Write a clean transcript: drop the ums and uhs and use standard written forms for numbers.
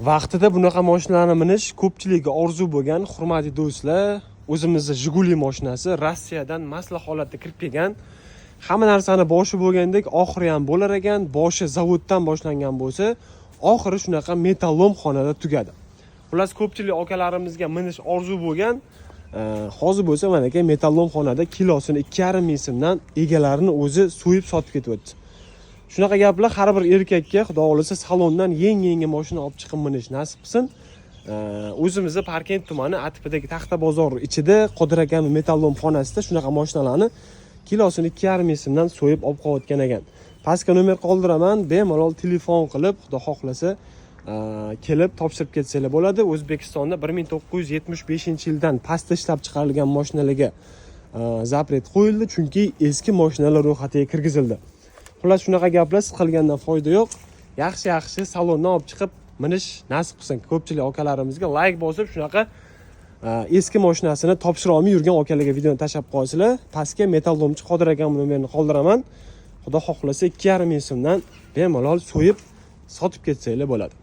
Vaqtida bunaqa mashinalarni minish ko'pchilikka orzu bo'lgan. Hurmatli do'stlar, o'zimizni Jiguli mashinasi Rossiyadan masla holatda kirib kelgan. Hamma narsani boshi bo'lgandek, oxiri ham bo'lar ekan. Boshi zavoddan boshlangan bo'lsa, oxiri shunaqa металлолом xonada tugadi. Xullas, ko'pchilik akalarimizga minish orzu bo'lgan. Hozir bo'lsa, mana aka, металлолом xonada kilosini 2,5 ming so'mdan egalarini o'zi so'yib sotib ketyapti. Shunaqa gaplar. Har bir erkakka, xudo xohlasa, salondan yangi yangi mashina olib chiqib minish nasib qilsin. O'zimizni Parkent tumani ATPdagi Taxta bozor ichida Qodir akani металлолом xonasida shunaqa mashinalarni kilosini 2,5 ming so'mdan so'yib olib qolayotgan ekan. Pastga nomer qoldiraman, bemalol telefon qilib, xudo xohlasa, kelib topshirib ketsanglar bo'ladi. O'zbekistonda 1975-yildan pastda ishlab chiqarilgan mashinalarga запрет qo'yildi, chunki eski mashinalar ro'yxatiga kirgizildi. Xullas, shunaqa gaplar. Siqilgandan foyda yo'q, yaxshi yaxshi salondan olib chiqib minish nasib qilsin ko'pchilik akalarimizga. Layk bosib, shunaqa eski mashinasini topshira olmay yurgan akalarga videoni tashlab qo'yasizlar. Pastga металлолом chi Qodir akam nomerini qoldiraman. Xudo xohlasa, 2,5 ming so'mdan bemalol so'yib sotib ketsanglar bo'ladi.